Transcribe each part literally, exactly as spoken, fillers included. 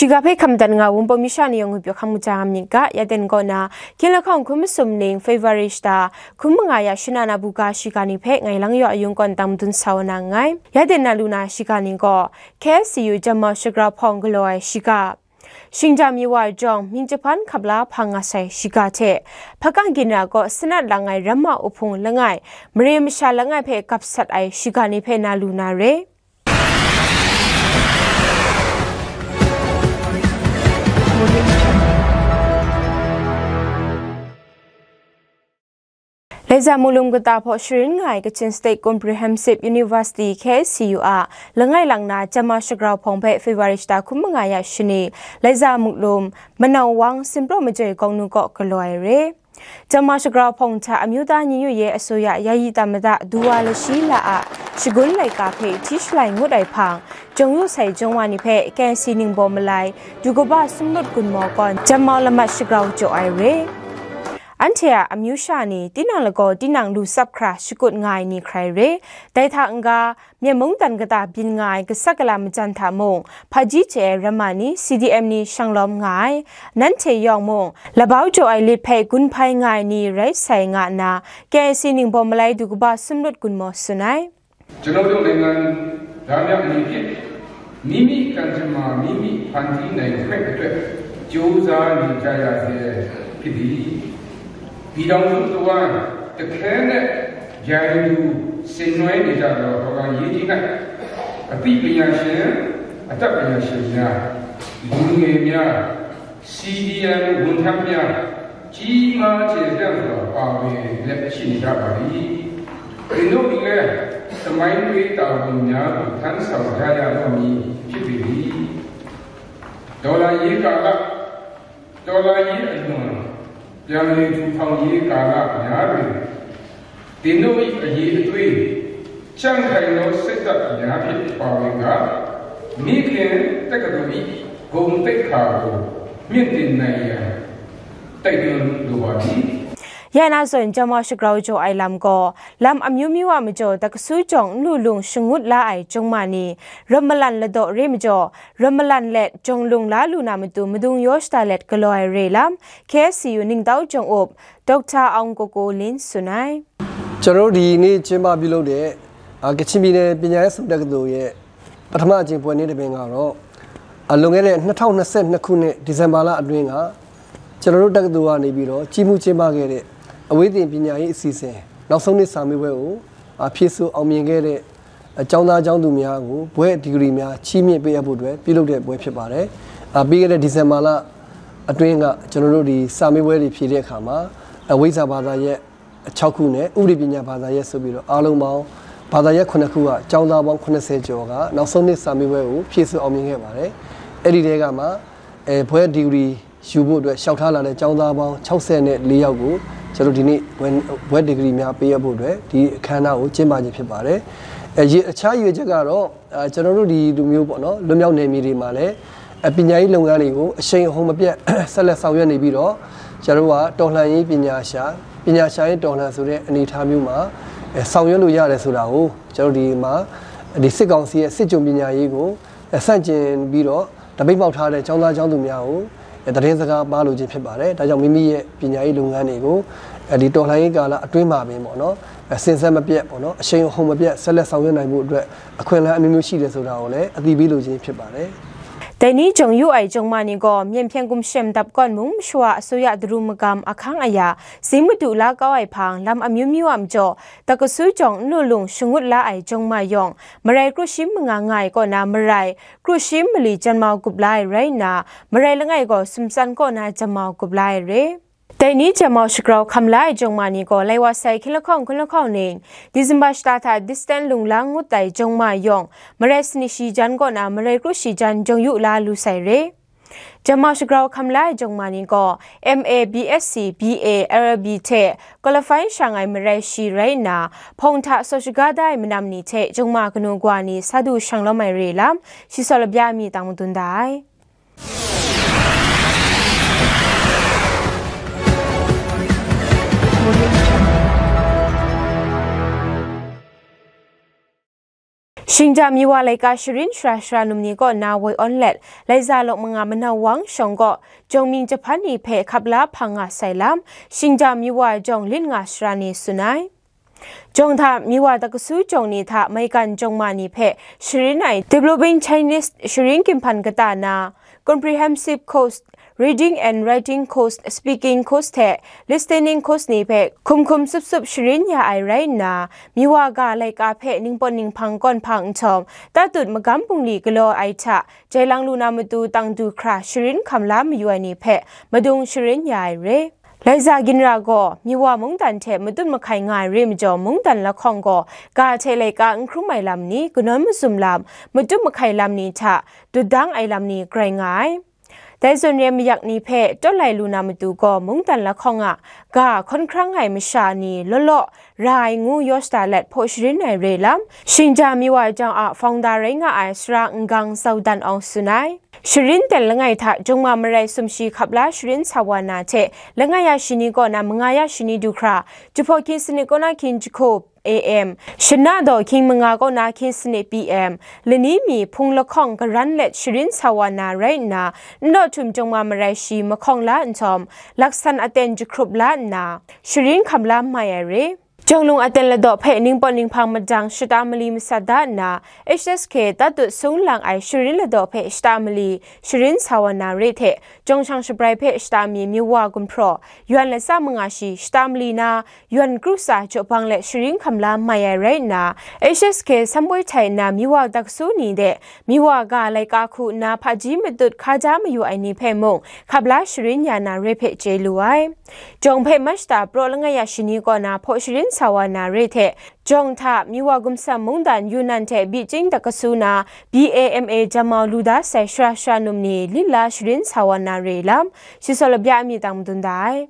Shiga hpe hkam dat nga, Wunpawng masha ni yawng ngwi pyaw hkam kaja nga myit ga, ya den kaw na, hkying lahkawng hkun masum ning February shata hkun manga ya shana na buga shiga ni hpe ngai Lang Yaw Ayung kaw nang madun sa wa na nngai. Ya den na lu na shiga ni gaw, K S C U Janmau Shagrau Hpawng galaw ai shiga, Shingjam Yawa Jawng Mying Jahpan Hkap La Hpang Nga Sai shiga hte, Hpakang Ginra kaw sanat lang ai ramma uhpung langai, mare masha langai hpe gap sat ai shiga ni hpe na lu na re. Laiza Muklum kata hpaw sharin nga ai Kachin State Comprehensive University, K S C U a langai lang na Janmau Shagrau Hpawng hpe February shata hkun manga ya shani, Laiza Muklum, Manau Wang, Sinpraw Majoi Kawng Nu kaw galaw ai re. Janmau Shagrau Hpawng hta amyu ta nyingyu ye asoya yayi tamada duwa lashi la a shagun laika hpe hti shalai ngut ai hpang, jawng yu sai jawng wa ni hpe K N C ningbaw malai du kaba sumlut gunmaw kaw janmau lamat shagrau jaw ai re. Anhte a amyu sha ni, tinang lagaw tinang lu tsap hkra shakut nga ai ni hkrai re. Dai hta n-ga, Myen mungdan kata byin nga ai gasat gala majan hta mung, hpaji chye ai ramma ni, C D M ni shanglawm nga ai. Nanhte yawng mung, labau jaw ai lit hpe gun hpai nga ai ni rai sai nga nna, K N C ningbaw malai du kaba sumlut gunmaw tsun ai. ကျွန်ုပ်တို့နိုင်ငံသားများအနေဖြင့် မိမိကံကြမ္မာ မိမိဖန်တီးနိုင်ခွင့်အတွက် ကြိုးစားနေကြရဆဲဖြစ်သည်။ ပြည်ထောင်စုတစ်ဝန်း တခဲနက် ပြိုင်တူဆင်နွှဲနေကြသော တော်လှန်ရေးကြီး၌၊ အသိပညာရှင်၊ အတတ်ပညာရှင်များ၊ လူငယ်များ၊ C D M ဝန်ထမ်းများ ကြီးမားကျယ်ပြန့်စွာ ပါဝင်လျက်ရှိနေကြပါသည်။ သင်တို့သည်လည်း သမိုင်းတွင်တာဝန်များကို ထမ်းဆောင်ကြရတော့မည် ဖြစ်ပေသည်။ တော်လှန်ရေးကာလ၊ တော်လှန်ရေးအလွန် ပြန်လည်ထူထောင်ရေးကာလများတွင် သင်တို့၏အရည်အသွေး၊ ကြံ့ခိုင်သောစိတ်ဓာတ်များဖြင့်ပါဝင်ကာ၊ မိခင်တက္ကသိုလ်၏ဂုဏ်သိက္ခာကို မြင့်တင်နိုင်ရန် တိုက်တွန်းလိုပါသည်။ Ya na zawn, Janmau Shagrau jaw ai lam gaw, lam amyu myu a majaw, takasu jawng n lu lung shangut la ai jawng ma ni, ram malan ladaw re majaw, ram malan let jawng lung la lu na matu madung yaw shada let galaw ai re lam, K S C U Ningtau Jawng Up, Doctor Aung Ko Ko Lin tsun ai. ကျွန်တော်တို့ဒီနေ့ကျင်းပပြုလုပ်တဲ့အာကချင်ပြည်နယ်ပညာရေးစုံတက္ကသိုလ်ရဲ့ပထမအကြိမ်ပွဲနေ့တစ်ပင်ကတော့အလွန်ခဲ့တဲ့နှစ်ထောင်နှစ်ဆယ့်နှစ်ခုနှစ်ဒီဇင်ဘာလအတွင်းကကျွန်တော်တို့တက္ကသိုလ်ကနေပြီးတော့ကြီးမှုကျင်းပခဲ့တဲ့အဝေးသင်ပညာရေးအစီအစဉ်နောက်ဆုံးနှစ်စာမေးပွဲကိုအာဖြေဆိုအောင်မြင်ခဲ့တဲ့ အကျောင်းသားကျောင်းသူများကိုဘွဲ့ဒီဂရီများချီးမြှင့်ပေးအပ်ဖို့အတွက်ပြုလုပ်တဲ့ပွဲဖြစ်ပါတယ်။အာပြီးခဲ့တဲ့ဒီဇင်ဘာလအတွင်းကကျွန်တော်တို့ဒီစာမေးပွဲတွေဖြေတဲ့အခါမှာအဝိဇ္ဇာဘာသာရပ်အခြောက်ခုနဲ့ဥပဒေပညာဘာသာရပ်ဆိုပြီးတော့အားလုံးပေါင်းဘာသာရပ်ခုနှစ်ခုကကျောင်းသားပေါင်း80ကျော်ကနောက်ဆုံးနှစ်စာမေးပွဲကိုဖြေဆိုအောင်မြင်ခဲ့ပါတယ်။အဲ့ဒီတဲကမှအဲဘွဲ့ဒီဂရီယူဖို့အတွက်လျှောက်ထားလာတဲ့ကျောင်းသားပေါင်း64ယောက်ကိုကျွန်တော်ဒီနေ့ဘွဲ့ဘွဲ့ဒီဂရီများပေးအပ်ဖို့အတွက်ဒီအခမ်းအနားကိုကျင်းပခြင်းဖြစ်ပါတယ်။အဲရည်အခြားရည်ရွယ်ချက်ကတော့အဲကျွန်တော်တို့ဒီလူမျိုးပေါ့နော်လွတ်မြောက်နယ်မြေတွေမှာလည်းအပညာရေးလုပ်ငန်းတွေကိုအရှိန်အဟုန်မပြတ်ဆက်လက်ဆောင်ရွက်နေပြီးတော့ကျွန်တော်တို့ကတော်လှန်ရေးပညာရှာပညာရှာရေးတော်လှန်ဆိုတဲ့အနေအထားမျိုးမှာအဲဆောင်ရွက်လို့ရတယ်ဆိုတာကိုကျွန်တော်ဒီမှာဒီစစ်ကောင်စီရဲ့စစ်ကြုံပညာရေးကိုအဲဆန့်ကျင်ပြီးတော့ တပိတ်မှောက်ထားတဲ့ကျောင်းသားကျောင်းသူများကိုအဲသတင်းစကားပါလိုခြင်းဖြစ်ပါတယ်။ဒါကြောင့်မိမိရဲ့ပညာရေးလုပ်ငန်းတွေကိုအဲဒီတော်လှန်ရေးကာလအတွင်းမှာပင်ပေါ့နော်အဲစဉ်ဆက်မပြတ်ပေါ့နော်အရှိန်အဟုန်မပြတ်ဆက်လက်ဆောင်ရွက်နိုင်ဖို့အတွက်အခွင့်အလမ်းအမျိုးမျိုးရှိတယ်ဆိုတာကိုလည်းအသိပေးလိုခြင်းဖြစ်ပါတယ်။ Dai ni jawng yu ai jawng ma ni gaw, Myen hpyen gumshem dap kawn mung mashawa asoya daru magam ahkang aya, zing madu la kau ai hpang, lam amyu myu a majaw, takasu jawng n lu lung shangut la ai jawng ma yawng, marai kru shi manga nga ai kaw na marai, kru shi mali janmau gup la ai rai nna, marai langai gaw sumtsan kaw na janmau gup la ai re. Dai ni janmau shagrau hkam la ai jawng ma ni gaw, lai wa sai hkying lahkawng hkun lahkawng ning, December shata hta distance lung la ngut ai jawng ma yawng, marai sanit shi jan kaw na marai kru shi jan jawng yu la lu sai re. Janmau shagrau hkam la ai jawng ma ni gaw, M A, B S C, B A, L L B hte qualify shang ai marai shi rai nna, hpawng hta saw shaga da ai manam ni hte jawng ma kanu kawa ni sa du shang lawm ai re lam, shi saw labya mi tang madun da ai. Shingja Miwa laika sharin shara shara num ni kaw na woi awn let, Laiza lawk manga manau wang shawng kaw, jawng mying jahpan ni hpe hkap la hpang nga sai lam, Shingja Miwa jawng lit nga sara ni tsun ai. Jawng hta Miwa dakasu jawng ni hta maigan jawng ma ni hpe sharin ai Developing Chinese sharin ginhpan kata na, Comprehensive Course, Reading and Writing Course, Speaking Course hte Listening Course ni hpe hkum hkum sup sup sharin ya ai rai nna, Miwa ga laika hpe ningpawt ninghpang kawn hpang nhtawm, tatut magam bungli galaw ai hta, jai lang lu na matu tang du hkra sharin hkam la mayu ai ni hpe madung sharin ya ai re. Laiza ginra gaw Miwa mungdan hte matut mahkai nga ai re majaw, mungdan lahkawng gaw ga hte laika n hkrum ai lam ni, kanawn mazum lam, matut mahkai lam ni hta dut dang ai lam ni grai nga ai. Dai zawn re mayak ni hpe tawt lai lu na matu gaw, mungdan lahkawng a ga hkawn hkrang ai masha ni law law ra ai ngu yaw shada let hpaw sharin ai re lam, Shingja Miwa jawng a founder rai nga ai Sara Ngang Zaudan Awng tsun ai. Sharin ten langai hta jawng ma marai sumshi hkap la sharin sa wa na hte, langai ya shani kaw na manga ya shani du hkra, jahpaw hkying sanit kaw na hkying jahku A M, shana daw hkying manga kaw na hkying sanit P M, lani mi hpung lahkawng karan let sharin sa wa na rai nna, n daw htum jawng ma marai shi mahkawng la nhtawm, laksan aten jahkrup la nna, sharin hkam la mai ai re. Jawng lung aten ladaw hpe ningpawt ninghpang madang shata mali masat da nna, H S K tatut sung lang ai sharin ladaw hpe shata mali sharin sa wa na re hte, jawng shang shabrai hpe shata mi Miwa gumhpraw, yuan latsa manga shi shata mali na, yuan kru tsa jaw bang let sharin hkam la mai ai rai nna, H S K samboi htai nna Miwa dakasu ni de, Miwa ga laika hku nna hpaji matut hkaja mayu ai ni hpe mung, hkap la sharin ya na re hpe chye lu ai. Jawng hpe Mashta praw langai ya shani kaw na hpaw sharin sa wa na re hte, jawng hta Miwa gumsam mungdan Yunnan hte Beijing dakasu na B A M A jamau lu da sai shara shara num ni lit la sharin sa wa na re lam, shi saw labya mi tang madun da ai.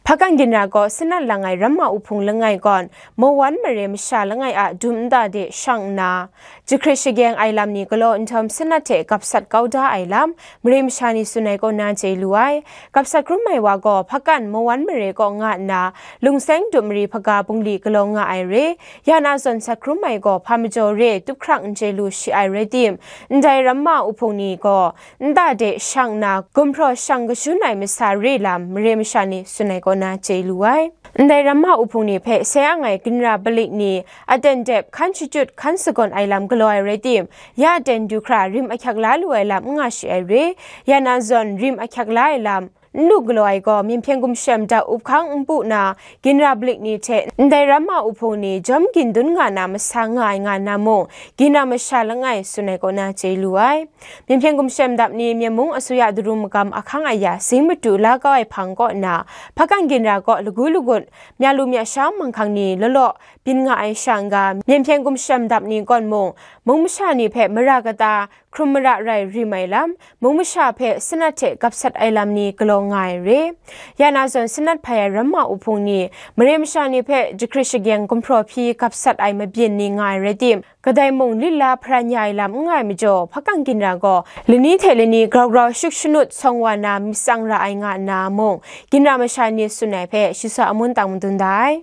Hpakan ginra gaw sanat lang ai ramma uhpung langai gawn, Mawan mare masha langai a dum nta de shang nna, jahkrit shageng ai lam ni galaw nhtawm sanat hte gap sat kau da ai lam, mare masha ni tsun ai kaw na chye lu ai. Gap sat hkrum ai wa gaw Hpakan Mawan mare kaw nga nna, Lungseng Dup Mari hpaga bungli galaw nga ai re, ya na zawn sat hkrum ai gaw hpa majaw re tup hkrang n chye lu shi ai rai tim, ndai ramma uhpung ni gaw, nta de shang nna, gumhpraw shang kashun ai masa re lam, mare masha ni tsun ai kaw na chye lu ai. Ndai ramma uhpung ni hpe sai ang ai ginra balik ni, aten dep hkan shachyut hkan sagawn ai lam galaw ai rai tim, ya aten du hkra rim ahkyak la lu ai lam n nga shi ai re, ya na zawn rim ahkyak la ai lam, n lu galaw ai gaw, Myen Hpyen Gumshem Dap Up Hkang Npu na, ginra balik ni hte ndai ramma uhpung ni jawm gin dun nga na masa nga ai nga nna mung, ginra masha langai tsun ai kaw na chye lu ai. Myen Hpyen Gumshem Dap ni Myen Mung Asuya Daru Magam ahkang aya zing matu la kau ai hpang kaw na, Hpakan ginra kaw lagu lagut, mya lu mya sha manghkang ni law law byin nga ai sha n-ga, Myen Hpyen Gumshem Dap ni kawn mung, mung masha ni hpe mara kata, hkrum mara rai rim ai lam, mung masha hpe sanat hte gap sat ai lam ni galaw nga ai re. Ya na zawn sanat hpai ai ramma uhpung ni, mare masha ni hpe jahkrit shageng gumhpraw hpyi gap sat ai mabyin ni nga ai rai tim, kadai mung lit la hparan ya ai lam n nga ai majaw, Hpakan ginra gaw lani hte lani grau grau shuk shanut sawng wa na myit tsang ra ai nga nna mung, ginra masha ni tsun ai hpe shi saw amun tang madun da ai.